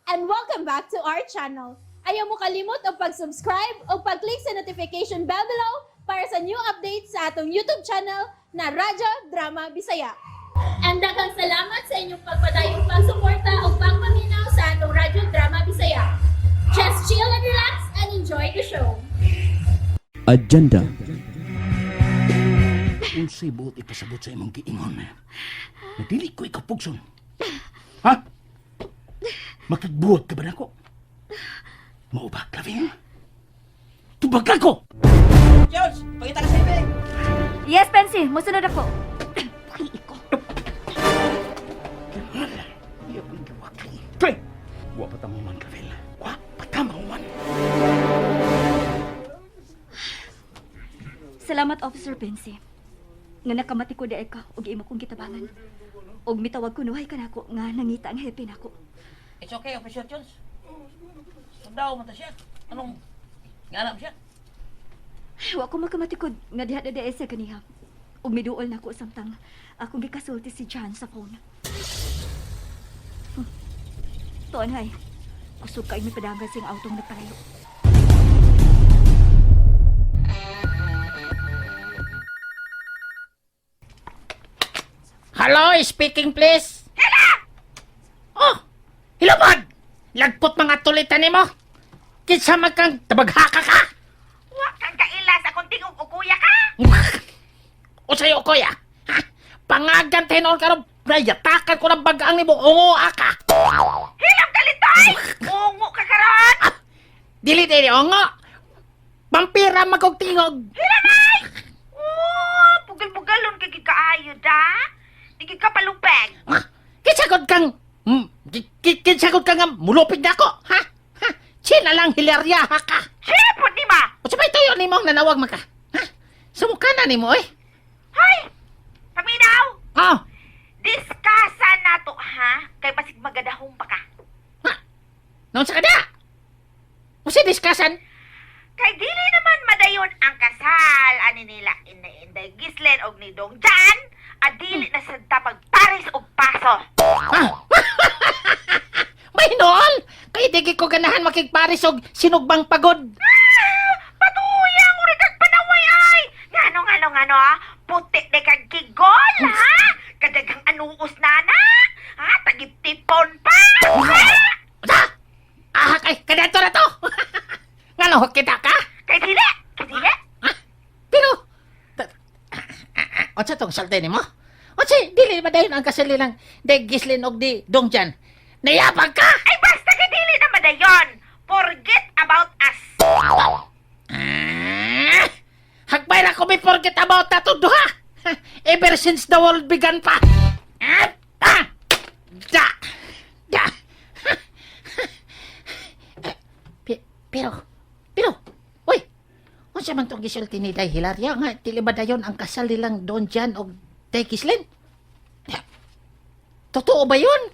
And welcome back to our channel. Ayaw mo kalimot og pag-subscribe o pag-click sa notification bell below para sa new updates sa atong YouTube channel na Radyo Drama Bisaya. And daghang salamat sa inyong pagpadayong pagsuporta o pagpaminaw sa atong Radyo Drama Bisaya. Just chill and relax and enjoy the show. Agenda. Unsay buot ipasabot sa imong giingon? Na dili ko ikaw pugson. Ha? Makigbuot ka ba nako? Mao ba, Clavin? Tubag ako! George, pakita ka sa ibig. Yes, Pansy. Musunod ako. Iya kong giwakli. Pre! Wa pa tamawan, Clavel. Wa pa tamawan. Salamat, Officer Pansy. Nga nakamati ko di ka og imo kong gitabangan. Og mitawag kunuhay ka nako nga nangita ang happy nako. It's okay, Officer Jones. Sundaw man ta siya. Anong ngalam siya? Wa ko makamatikod nga diha na di siya kaniha. Og miduol nako samtang akong gikasulti si John sa phone. Tuan hay. Kusog kay mipadangan siyang autong nagpalayo. Hello, speaking please. Hello! Oh, hello bud! Lagpot mga tulitan nimo. Kinsa man kang tabaghaka ka? Wa kang kaila sa akong tingog o kuya ka. Usay o kuya? Ha? Pangagan tinuon karon, yatakan ko ng bagang nimo ungo ka. Hilam kalitoy! Ungo ka karon! Dili dili ungo. Pampira magog tingog. Hilamay! Oh, pugal-pugalon kay kaayo da. Di gid ka palupeg. Ha? Kinsa gud kang kinsa gud kang nga mulupig nako, ha? Ha? Sina lang hilarya ha ka. Sipod ni ma. Unsa may tuyo nimo ang nanawag man ka? Ha? Sumuka na nimo eh. Hoy! Paminaw! Oh, Diskasa nato ha kay basig magadahom pa ka. Ha? Noon sa kada? Usi diskasan? Kay dili naman madayon ang kasal ani nila Inday Gislen og ni Dong Jan at dili na sad ta magpares og paso. Ah! May noon! Kay di ko ganahan makigpares og sinugbang pagod. Ah, Patuyang uri kag panaway ay. Ngano ngano ngano ah? Puti de kag kigol ha? Kadaghang anuos nana. Ha? Tagiptipon pa. Ha? Usa! Ah, kay kadato na to. Ngano kita ka? Kay dili, kay dili. Ha? Pero unsa tong salte nimo? Unsa dili ba dayon ang kasal nilang de Gislin og di Dongjan? Nayabag ka? Ay basta kay dili na madayon. Forget about us. Ah! Hagbay ra ko may forget about that to duha. Ever since the world began pa. Ah! Ah! Da! Da! Eh, pero, pero, uy, unsa man tong gisulti ni Day Hilaria nga dili ba dayon ang kasal nilang Don Jan og Day Gislin? Ya, totoo ba yun?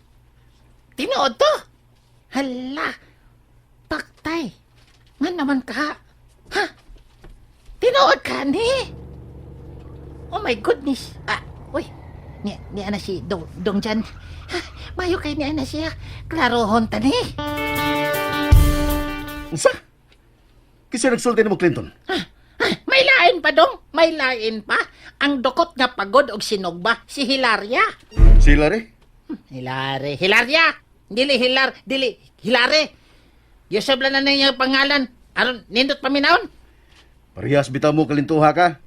Tinuod to? Hala, paktay. Nga naman ka. Ha? Tinuod ka ni? Oh my goodness. Ah, uy. Ni ana si Dong, Dong Jan. Ha, mayo kay ni ana siya. Klaro ta ni. Unsa? Kinsa nagsulti nimo, Clinton? Ah, may lain pa dong. May lain pa. Ang dukot nga pagod og sinugba si Hilaria. Si Hilary? Hilare, Hilaria. Dili Hilar, dili Hilare. Yusuf lang na niya pangalan. Aron nindot paminawon. Parehas bitaw mo kalintuha ka.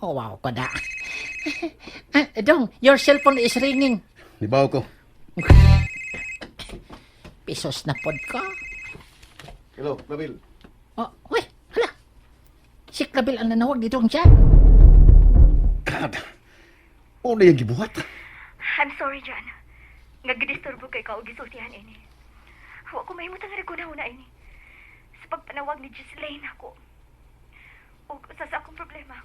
Oh, wow ko da. Ah, dong, your cellphone is ringing. Nibaw ko. Pisos na pod ko. Hello, Clavel. Oh, uy, hala. Si Clavel ang nanawag dito ang dyan. God. Una yung gibuhat. I'm sorry, John. Nga gidisturbo kay ka og gisultihan ini. Wa ko mahimutang nga una ini. Sa pagpanawag ni Ghislaine ako. Og usa sa akong problema.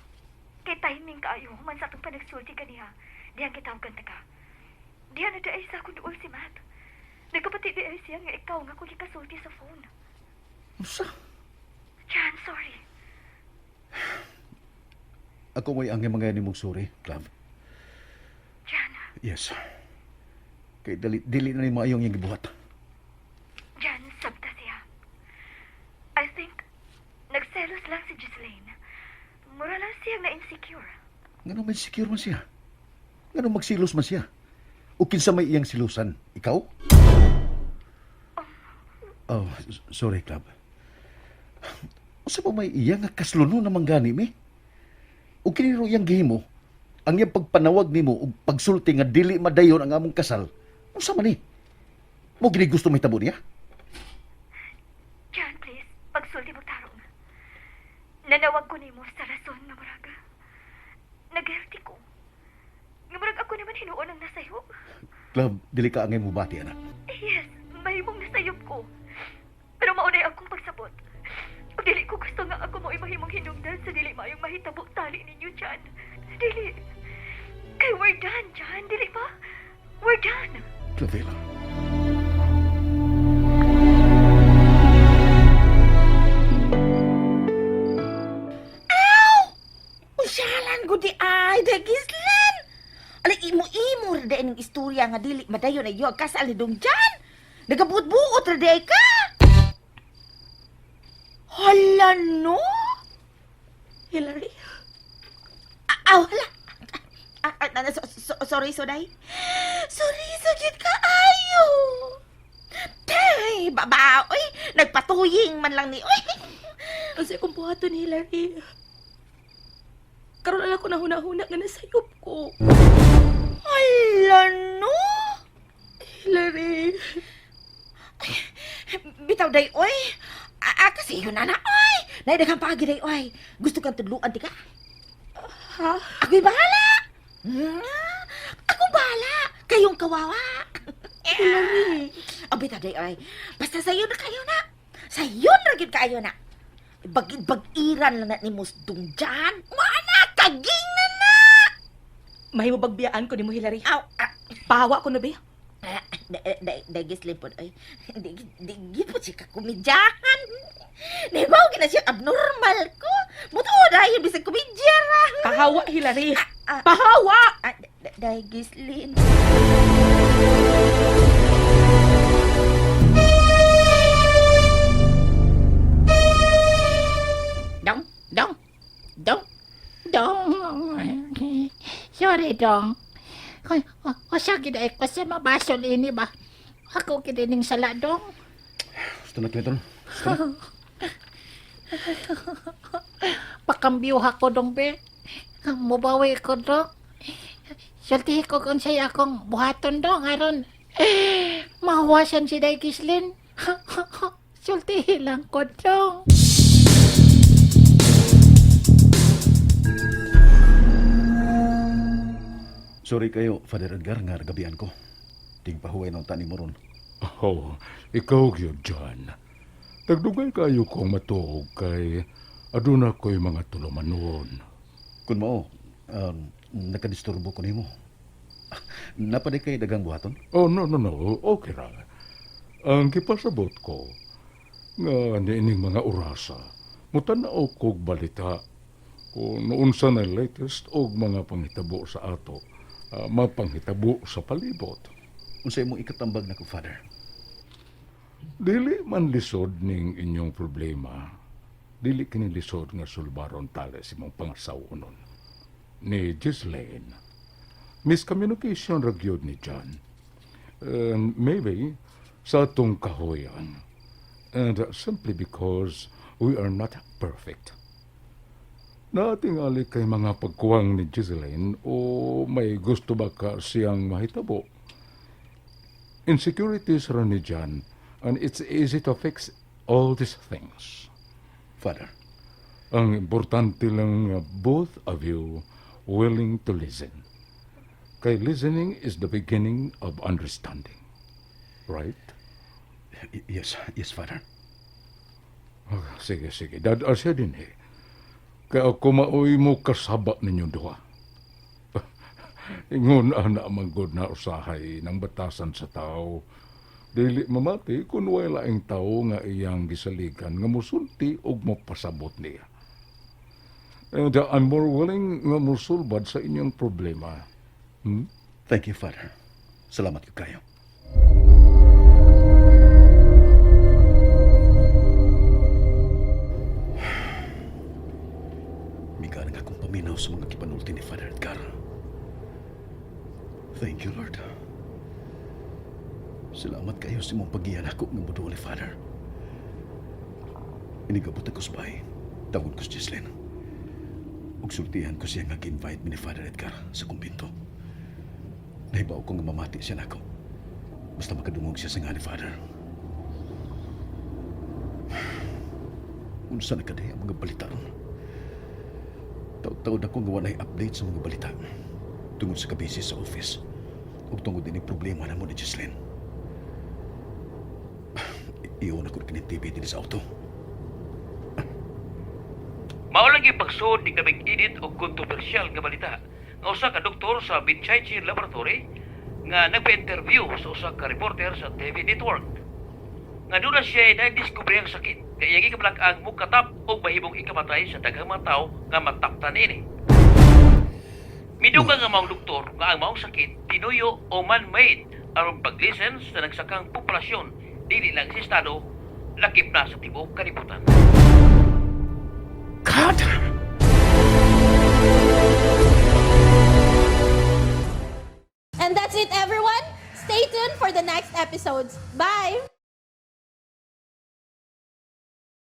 Kay timing kaayo human sa atong panagsulti kaniha. Diyang gitawgan ta ka. Diyan na diay sa akong duol si Matt. Nagkapati di ay siya nga ikaw nga akong gikasulti sa phone. Unsa? John, sorry. Ako mo'y ang mga nimong suri, Clav. John, Yes. Kay dali, dili na ni maayong iyang gibuhat. Jan, sabta siya. I think, nagselos lang si Ghislaine. Mura lang siyang na-insecure. Ngano may secure man siya? Ngano magsilos man siya? O kinsa may iyang silusan? Ikaw? Oh, sorry, Club. Usa pa may iya nga kasluno naman gani mi? O kiniro iyang gihimo? Ang iyang pagpanawag nimo og pagsulti nga dili madayon ang among kasal. Unsa man ni? Mo gini gusto mahitabo niya? Jan, please, pagsulti mo tarong. Nanawag ko nimo sa rason nga muraga. Naghelti ko. Nga murag ako naman hinuon ang nasayop. Club, dili ka angay mubati anak. Yes, mahimong nasayop ko. Pero maunay akong pagsabot. Ug dili ko gusto nga ako mo mahimong hinungdan sa dili maayong mahitabo tali ninyo, Jan. Dili. Kay we're done, Jan. Dili ba? We're done. Clavela. Usyalan gudi ay, day Gislen. Alay, imo-imo ra day ning istorya nga dili madayon ay ang kasal ni Dong Jan. Nagabuot-buot ra day ka. Hala no? Hillary? Ah, ah, hala. Ah, ah, ah, sorry, so day. Sorry, sa gyud kaayo. Tay, baba, oy, nagpatuying man lang ni, oy. Kasi akong buhaton, Hillary. Karon lang ko nahuna-huna nga nasayop ko. Hala no? Hillary. Bitaw day, oy. Ah, ah, kasi yun na na, oy. Naidaghang paagi day, oy. Gusto kang tudluan, di ka? Ha? Ako'y bahala. Ako bahala. Kayong kawawa. Hillary. Oh, bitaw day, oy. Basta sayo na kayo na. Sayo na gyud kayo na. Bag-iran lang na ni Musdong dyan. Wala, kaging na na. Mahimo bagbiyaan ko nimo, Hillary. Aw, ah, Pahawa ko na ba? ah, da, gislin po, oy. Di, di, di po siya kakomedyahan. Nahibaw gina siya abnormal ko. Mutuo dahil bisag komedya ra. Pahawa, Hillary. Ah, Pahawa! ah, dahil Gislin. Dong, dong, dong, dong. Sorry, dong. Hoy, usa gid ay kasi mabasol ini ba? Ako gid ining sala, dong. Gusto na Clinton. Pakambyo ko dong be. Mubawi ko dong. Sultihi ko kung sa'yo akong buhaton dong aron mahuwasan si Day Gislin. Sultihi lang ko dong. Sorry kayo, Father Edgar, nga nagabian ko. Tingpahuway ng tani mo ron. Oh, ikaw gyud, John. Tagdugay kayo kong matuog kay aduna ko'y mga tulumanon. Kun mao, nakadisturbo ko nimo. Napaday kay dagang buhaton? Oh, no, no, no. Okay ra. Ang gipasabot ko, nga niining mga orasa, mutanaw kog balita kung unsa na latest og mga panghitabo sa ato, mapanghitabo sa palibot. Unsa imong ikatambag nako, Father? Dili man lisod ning inyong problema. Dili kini lisod nga sulbaron tales imong pangasawonon. Ni Ghislaine. Miscommunication ra gyud ni John. And maybe sa atong kahoyan. And simply because we are not perfect. Natingali kay mga pagkuwang ni Ghislaine o may gusto ba ka siyang mahitabo? Insecurities ra ni John, and it's easy to fix all these things. Father, Ang importante lang nga both of you willing to listen. Kay listening is the beginning of understanding. Right? Yes, yes, Father. Ah, sige, sige. Dad siya din eh. Kaya ako maoy mo kasaba ninyong duha. Ingon ana manggod na usahay ng batasan sa tao. Dili mamati kung way laing tao nga iyang gisaligan nga musulti og mopasabot niya. And I'm more willing nga musulbad sa inyong problema. Thank you, Father. Salamat ko kayo. Paminaw sa mga gipanulti ni Father Edgar. Thank you, Lord. Salamat kayo sa imong paggiya nako nga muduol ni Father. Inig-abot ko sa bahay. Tawag ko si Jesslyn. Ug sultihan ko siya nga gi-invite mi ni Father Edgar sa kumbinto. Nahibaw ko nga mamati siya nako. Basta makadungog siya sa nga ni Father. Unsa na kaday ang mga balita ron? Taud-taud ako nga walay update sa mga balita. Tungod sa kabisi sa office. Ug tungod din problema namo ni Jesslyn. Iyon ako kining TV din sa auto. Mao lagi pagsuod ni kamig init og kontrobersyal nga balita nga usa ka doktor sa Binchaichi Laboratory nga nagpa-interview sa usa ka reporter sa TV network. Nga doon na siya nadiskubre ang sakit kay iyang gikabalak-ang mukatap og mahimong ikamatay sa daghang mga tawo nga mataptan ini. Midugang nga maong doktor nga ang maong sakit tinuyo o man-made aron paglisens sa nagsakang populasyon dili lang sa estado, lakip na sa tibuok kalibutan. God! And that's it, everyone. Stay tuned for the next episodes. Bye!